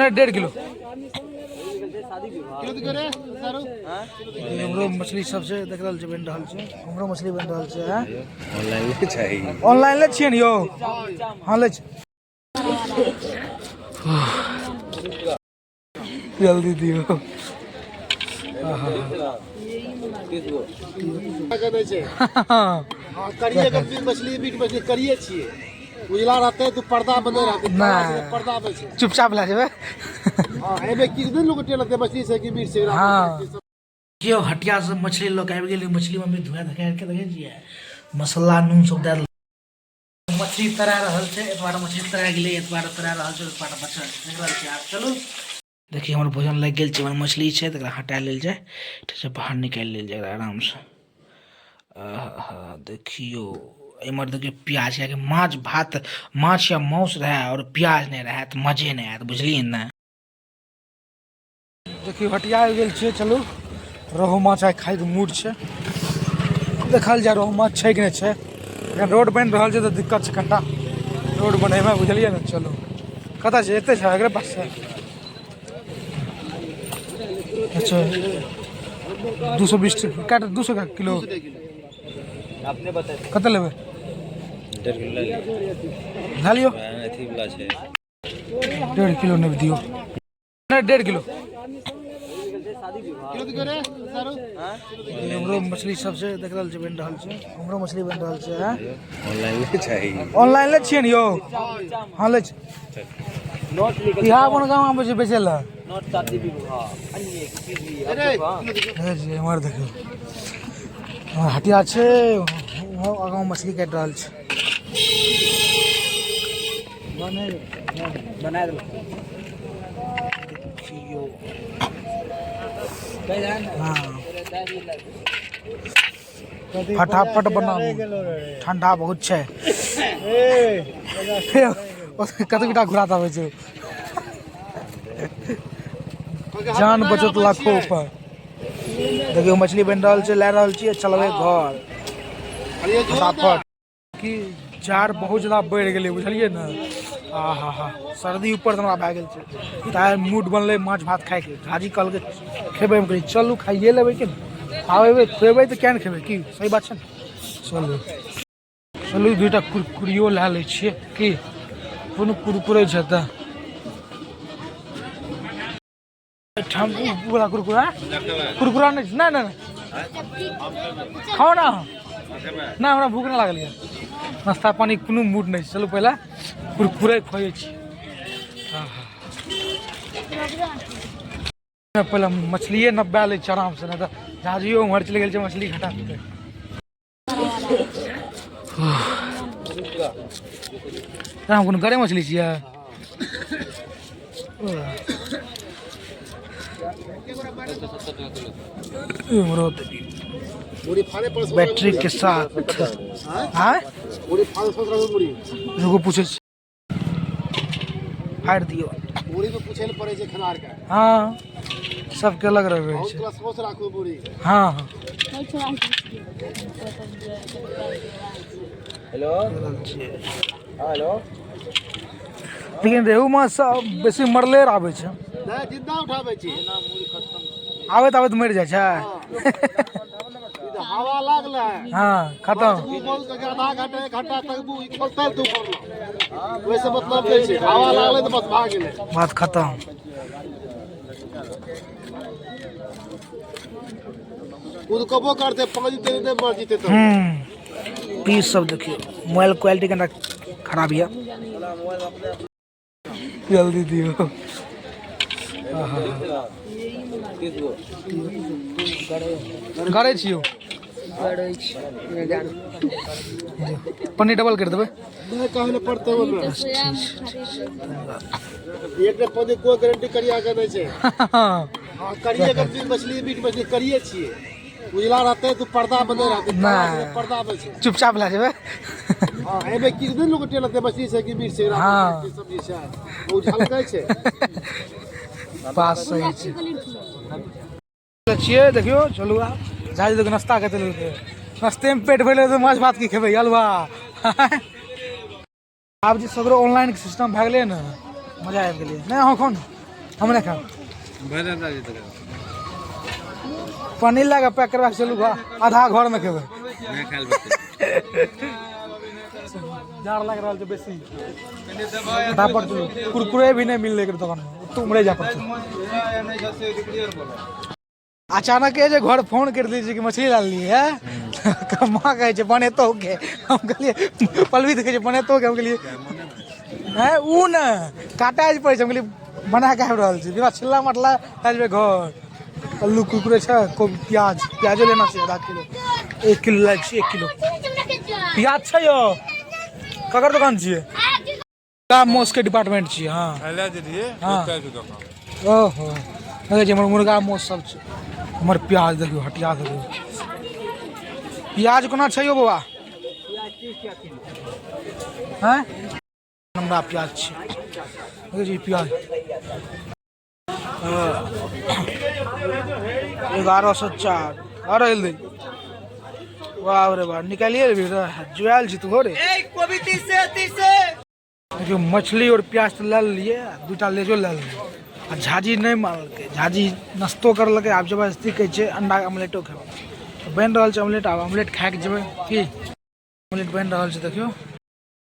1.5 kilo. हमरो मछली सब छै, देख रहल छै, बनि रहल छै। हमरो मछली बनि रहल छै। ऑनलाइन ले चाही? ऑनलाइन ले छियै ने यौ? हँ, लै छी। जल्दी दियौ। करिए के मछली, मीट मछली करिए छियै। उजला रहतै तऽ पर्दा बने रहतै। नहि। पर्दा में छै। चुपचाप लए जेबै। हँ, एहिमे की नहि लोक टेल लगतै मछली छै कि मीट छै। हँ। केओ हटिया से मछली लऽ के आबि गेलै। मछली मम्मी धोए धकारि के देखै छियै, मसाला नून सब दए देलकै। मछली तरा रहल छै। एतबा मछली तरा गेलै, एतबा तरा रहल छै, एतबा बचल छै, देख रहल छियै। आब चलू, देखिए हमर भोजन लागि गेल छै। हमर मछली छै, तकरा हटा लेल जाय, ठीक छै? बाहर निकालि लेल जाय एकरा आरामसँ। आहा, देखियौ एम्हर, देखियौ प्याज, कियाकि माछ भात, माछ या माउस रहए आओर प्याज नहि रहए तऽ मजे नहि आयत, बुझलियै ने? देखियौ, हटिया आबि गेल छियै। चलू, रोहु माछ आइ खायके मूड छै। देखल जाय रोहु माछ छै कि नहि छै। एखन रोड बनि रहल छै तऽ दिक्कत छै कनिटा रोड बनैमे, बुझलियै ने? चलू, कतऽ छै? एतै छै, एकरे पास छै। अच्छा, 220 काट, 200 किलो। कते लेबै? 1.5 किलो लए लिअ। लए लियौ। अथी वाला छै। 1.5 किलो नहि दियौ। नहि, 1.5 किलो। हमरो मछली सब छै, देख रहल छै, बनि रहल छै। हमरो मछली बनि रहल छै। ऑनलाइन ले चाही? ऑनलाइन ले छियै ने यौ? हँ, लै छी। इएह अपन गाँव आबै छै बेचै लए। देखै छियै, एम्हर देखियौ, एम्हर हटिया छै। आगाँ मछली काटि रहल छै। देखियौ, हँ, फटाफट बनाबू, ठंडा बहुत छै। कतबी टा घुरा आबै छै, जान बचत लाखो उपाय। देखियौ, मछली बनि रहल छै, लए रहल छियै, चलबै घर फटाफट। कि जाड़ बहुत ज्यादा बढ़ि गेलै, बुझलियै ने? आ हा हा, सर्दी ऊपर हमरा भए गेल छै। तऽ मूड बनलै माछ भात खायके। झाजी कहलकै खेबै। हम कहलियै चलू, खाइए लेबै कि खाबेबै, खुएबै तऽ किया नहि खेबै? की सही बात छै ने? चलू चलू, दुइटा कुरकुरियो लए लै छियै। की कोनो कुरकुरे छै तऽ एहिठाम पूरा कुरकुरा कुरकुरा नहि छै। नहि नहि नहि, खाउ ने अहाँ। नहि, हमरा भूख नहि लागल यऽ। नाश्ता पानी कोनो मूड नहि छै। चलू, पहिले कुरकुरे खोजै छी। आहा। पहिले मछलिए नब्बे लै छै आरामसँ, नहि तऽ झाजियो उम्हर चलि गेल छै मछली घटा देतै। हम कोनो गरे मछली छियै? इम्हरो मुड़ी फाड़े पर। बैटरी के साथ आँय? मुड़ी फाड़े सोच रहा मुड़ी। रुको, पूछै छी। फाड़ि दियौ। मुड़ी के पूछे लए पड़ै छै खेनार के। हँ, सबके अलग रहै बहुत छै। क्लास सोच राखू मुड़ी। हँ हँ। हेलो। हेलो। लेकिन रेहू माछ सब बेसी मरले आबै छै। नहि, जिंदा उठाबै छी। आबैत आबैत मरि जाइ छै। ई तऽ हवा लागलै। हँ, खतम। ओ बोल के आधा घंटा, एक घंटा तक उ खोलतै तू पड़लो, ओहिसे मतलब नहि छै। हवा लागलै तऽ बस भाग गेलै। बात खतम। कुदकबो करतै, 5 दिन नहि मर जेतै तऽ। पीस सब देखियौ, मोबाइल क्वालिटी कनिटा खराब यऽ। जल्दी दियौ। गरै छियौ, पन्नी डबल करि देबै। नहि कहै लए पड़तै ओहिमे। एक पौधे कोइ गारंटी करिया के नहि छै। हँ, करिए के मछली, मीट मछली करिए छियै। उजला रहतै तऽ पर्दा बने रहतै। नहि। पर्दा में छै। चुपचाप लए जेबै। हँ, एहिमे की नहि लोक टेल लगतै मछली छै कि मीट छै। सब्जी छै, ओ झलकै छै। बात सही छै छियै। देखियौ, चलू आब। झाजी देखियौ नाश्ता कते लेलकै। नाश्तेमे पेट भरि तऽ माछ भात की खेबै? हलवा। आब जे सगरो ऑनलाइन सिस्टम भए गेलै ने, मजा आबि गेलै। नहि, अहाँ खाउ ने। हम नहि खाब। पनीर लए कऽ पैक करबा कऽ चलू, आधा घरमे खेबै। जाड़ लागि रहल छै बेसी। फटाफट चलू, कुरकुरे भी नहि मिललै एकर दोकानमे, ओतऽ उम्हरे जाय पड़तै। अचानक जे घर फोन कर दी कि मछली ला लिए है, माँ कहै छै बनेतो के, हम कहलिए पलवी कहै छै बनेतो के, हम कहलिए है उ ने काटा जे पड़ै छै, हम कहलिए बना के आबि रहल छी, बिना छिल्ला मटला लए जेबै घर। अल्लू कुरकुरे छै, प्याज प्याजो लेना छै आधा किलो, 1 किलो लै छी, 1 किलो प्याज छै यौ। ककर दोकान छियै? मुर्गा मांस के डिपार्टमेंट छियै। हाँ हाँ, ओहो देखै छियै हमर मुर्गा मांस सब छै। हमर प्याज देखियौ, हटिया देखियौ। प्याज कोना छै यौ बौआ? हैं हमरा प्याज छै, देखै छियै प्याज 1104। अरे एलै, वाह रे वाह, निकालिए रे, जुआयल छी तू हो रे। देखियौ मछली और प्याज तऽ लए लेलियै, दूटा लेजो लए लेलियै। आ झाजी नहि मानलकै, झाजी नाश्तो करलकै, आब जबरदस्ती कहै छै अंडा ऑमलेटो खेबै। तऽ बनि रहल छै ऑमलेट, आब ऑमलेट खाके जेबै। की ऑमलेट बनि रहल छै देखियौ।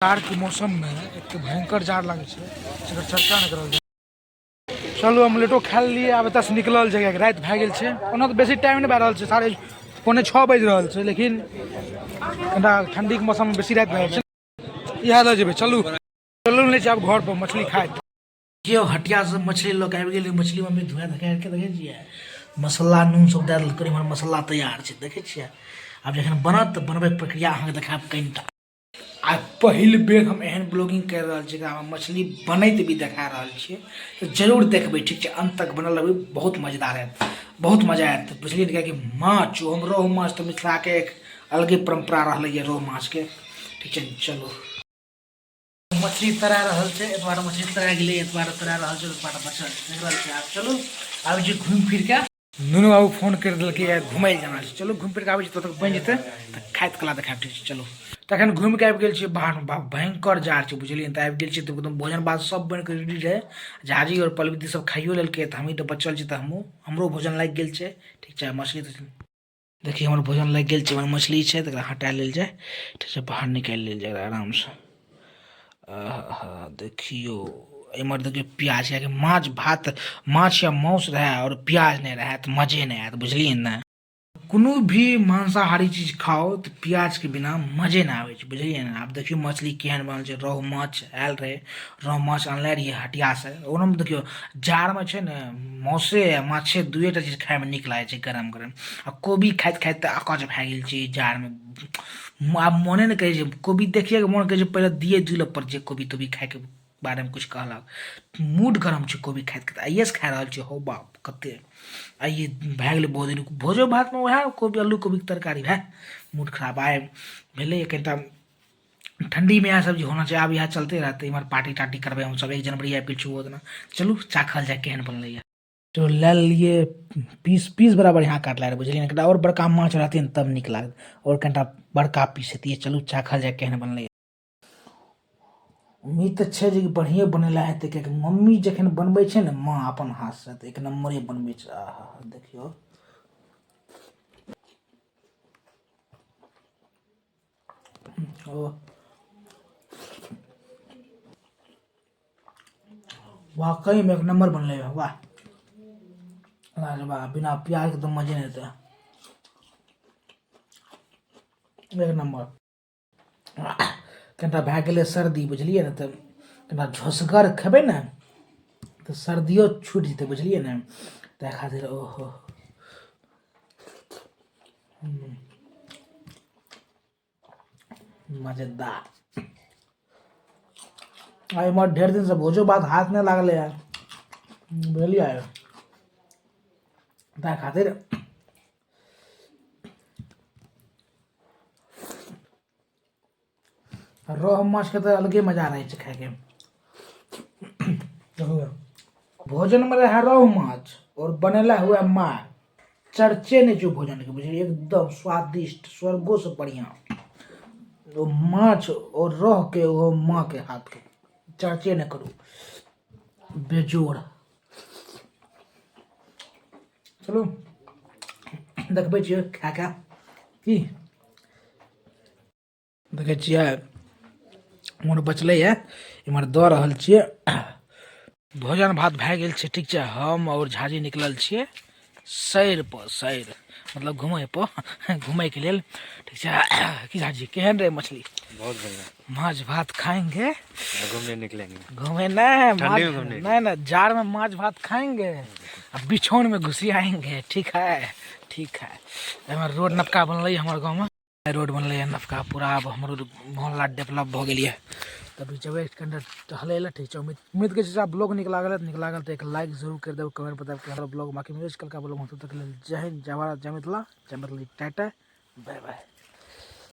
जाड़के मौसममे एक तऽ भयंकर जाड़ लागै छै, जकर चर्चा नहि करल जाय। चलू ऑमलेटो खा लेलियै, आब एतऽसँ निकलल छै, कियाकि राति भए गेल छै। ओना तऽ बेसी टाइम नहि भए रहल छै, 5:45 बाजि रहल छै, लेकिन कनिटा ठण्डीके मौसममे बेसी राति भए गेल छै। इएह लऽ जेबै, चलू चलू नहि छै आब घर पर मछली खाइ। देखियौ हटियासँ मछली लऽ कऽ आबि गेलै। मछली मम्मी धोए धकारि कऽ देखै छियै, मसाला नून सब दए देलकै, इम्हर मसाला तैयार छै देखै छियै। आब जखन बनत तऽ बनबैके प्रक्रिया अहाँके देखायब कनिटा। आ पहिल बेर हम एहन ब्लॉगिंग करि रहल छी, एकरामे मछली बनैत भी देखा रहल छियै, तऽ जरूर देखबै। ठीक छै, अन्त तक बनल रहबै, बहुत मजेदार हैत, बहुत मजा आयत, बुझलियै ने? कियाकि माछ हम रोहु माछ तऽ मिथिलाके एक अलगे परम्परा रहलैए रोहु माछके। ठीक छै, चलू मछली तरा रहल छै, एतबार मछली तरा गेलै, एतबार तरा रहल छै, एतबार बचल छै, देख रहल छै। आब चलू आबै छी घुमि फिर के। नुनू बाबू फोन करि देलकै घुमै लए जाना छै, चलू घुमि फिर के आबै छी, तब तक बनि जेतै तऽ खाइत कला देखायब। ठीक छै, चलू तखन घुमि के आबि गेल छियै बाहरमे। बाप भयंकर जाड़ छै, बुझलियै? तऽ आबि गेल छियै तऽ एकदम भोजन भात सब बनि कऽ रेडी रहै। झाजी आओर पलविती सब खाइयो लेलकै, तऽ हमही तऽ बचल छी, तऽ हमहूँ हमरो भोजन लागि गेल छै। ठीक छै, मछली तऽ देखियौ हमर भोजन लागि गेल छै। हमर मछली छै तऽ एकरा हटा लेल जाय। ठीक छै, बाहर निकालि लेल जाय एकरा आरामसँ। देखियौ एम्हर देखियौ प्याज, कियाकि माछ भात माछ या माउस रहए आओर प्याज नहि रहए तऽ मजे नहि आयत, बुझलियै ने? कोनो भी मांसाहारी चीज खाउ तऽ प्याजके बिना मजे नहि आबै छै, बुझलियै ने? आब देखियौ मछली केहन बनल छै। रोहु माछ आयल रहै, रोहु माछ अनले रहियै हटियासँ। ओनामे देखियौ जाड़मे छै ने माउसे आ माछे दुएटा चीज खाइमे नीक लागै छै गरम गरम। आ कोबी खाइत खाइत तऽ अकछ भए गेल छै जाड़मे, आब मोने नहि करै छै कोबी देखिएके मोन करै छै पहिले दिए दुइ लप्पर जे कोबी तोबी खाइके बारेमे किछु कहलक। मूड गरम छै कोबी खाइत खाइत, आइएसँ खा रहल छी। हौ बाप कते आइए भए गेलै बहुत दिन भोजो भातमे वएह कोबी आलू कोबीके तरकारी भए मूड खराब आइ भेलै। कनिटा ठण्डीमे इएह सब्जी होना चाही, आब इएह चलते रहतै। इम्हर पार्टी टार्टी करबै हमसब 1 जनवरी आबि गेल छै ओहो दिना। चलू चाखल जाय केहन बनलैए। तो लए लेलियै पीस, पीस बड़ा बढ़िआँ काटले रहै, बुझलियै ने? कनिटा आओर बड़का माछ रहतियै ने तब नीक लागत, आओर कनिटा बड़का पीस हेतियै। चलू चाखल जाय केहन बनलैए। उम्मीद तऽ छै जे बढ़िएँ बनेला हेतै, किएकि मम्मी जखन बनबै छै ने माँ अपन हाथसँ तऽ एक नम्बरे बनबै छै। आहा देखियौ, ओ वाकई में एक नंबर बनले है, वाह लाजवाब। बिना प्याज के तो मजे नहीं आता, एक नंबर। कनिटा भए गेलै सर्दी, बुझलियै ने? तऽ कनिटा झोसगर खेबै ने तऽ सर्दियो छूटि जेतै, बुझलियै ने? ताहि खातिर ओहो मजेदार। आ एम्हर ढेर दिनसँ भोजो भात हाथ नहि लागलै यार, बुझलियै? ताहि खातिर रोहु माछके तऽ अलगे मजा रहै छै खायके। भोजनमे रहै रोहु माछ आओर बनेला हुआ माँ, चर्चे नहि छै भोजनके, बुझलियै? एकदम स्वादिष्ट, स्वर्गोसँ बढ़िआँ ओ माछ आओर रोहुके, ओ माँके हाथके चर्चे नहि करू, बेजोड़। चलू देखबै छियै खा कऽ की देखै छियै। उम्हर बचलैए, इम्हर दऽ रहल छियै। भोजन भात भए गेल छै, ठीक छै। हम आओर झाजी निकलल छियै सैर पर, सैर मतलब घुमै पर, घुमैके लेल, ठीक छै। की झाजी, केहन रहै मछली? बहुत बढ़िया। माछ भात खाएंगे, घूमने निकलेंगे। घूमे नहीं। ठंडी माछ में घूमने। नहीं नहीं, जाड़ में माछ भात खाएंगे आ बिछौन में घुसी आएंगे। ठीक है, ठीक है। एमहर रोड नवका बनलै हमर गाँवमे, रोड बनलै हन नवका पूरा। आब हमरो मोहल्ला डेवलप भऽ गेल यऽ। तऽ अभी जेबै कनिटा टहलै लए, ठीक छै। उम्मीद उम्मीद करै छी जे ब्लॉग नीक लागल हत। नीक लागल तऽ एक लाइक जरूर करि देबै, कमेंट बतायब कि ब्लॉग। बाकी मिलै छै कलका ब्लॉग, तब तक लेल जय हिंद, जय भारत, जय मिथिला, जय मैथिली। टाटा, बाय बाय।